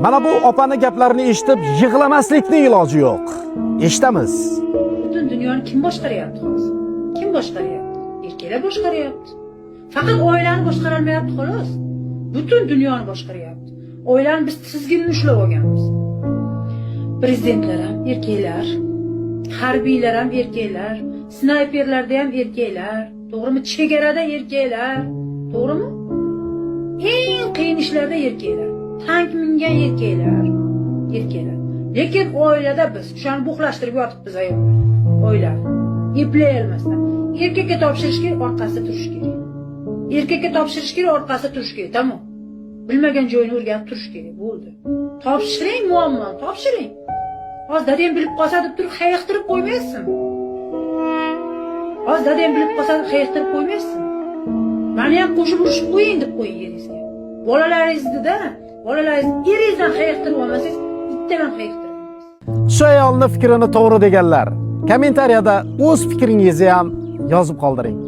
Mana bu opani gaplarini eshitib yig'lamaslikning iloji yo'q. Eshitamiz. Butun dunyoni kim boshqaryapti hozir? Kim boshqaryapti? Erkaklar boshqaryapti. Faqat oilani boshqarolmayapti, xolos. Butun dunyoni boshqaryapti. Oilani biz tizginini ushlab olganmiz. Prezidentlar ham erkaklar, harbiylar ham erkaklar, snayperlarda ham erkaklar, to'g'rimi? Chegarada erkaklar, to'g'rimi? Eng qiyin ishlarda erkaklar. Tank mingan erkaklar, erkaklar. Lekin oilada biz o'shani bo'xlashtirib yotibmiz ayollar. Oilani eplay olmasdan. Erkakka topshirish kerak, orqasida turish kerak. Erkakka topshirish kerak, orqasida turish kerak, tamom. Bilmagan joyini o'rganib turish kerak, bo'ldi. Topshiring muammoni, topshiring. Hozir dadam bilib qolsa deb turib hayiqtirib qo'ymaysizmi? Hozir dadam bilib qolsa deb hayiqtirib qo'ymaysizmi? Mani ham qo'shib urishib qo'ying deb qo'ying eringizga. Bolalaringizni-da, bolalaringizni eringizdan hayiqtirib olmasangiz, itdan ham hayiqtirib olmaysiz. Shu ayolni fikrini to'g'ri deganlar, kommentariyada o'z fikringizni ham yozib qoldiring.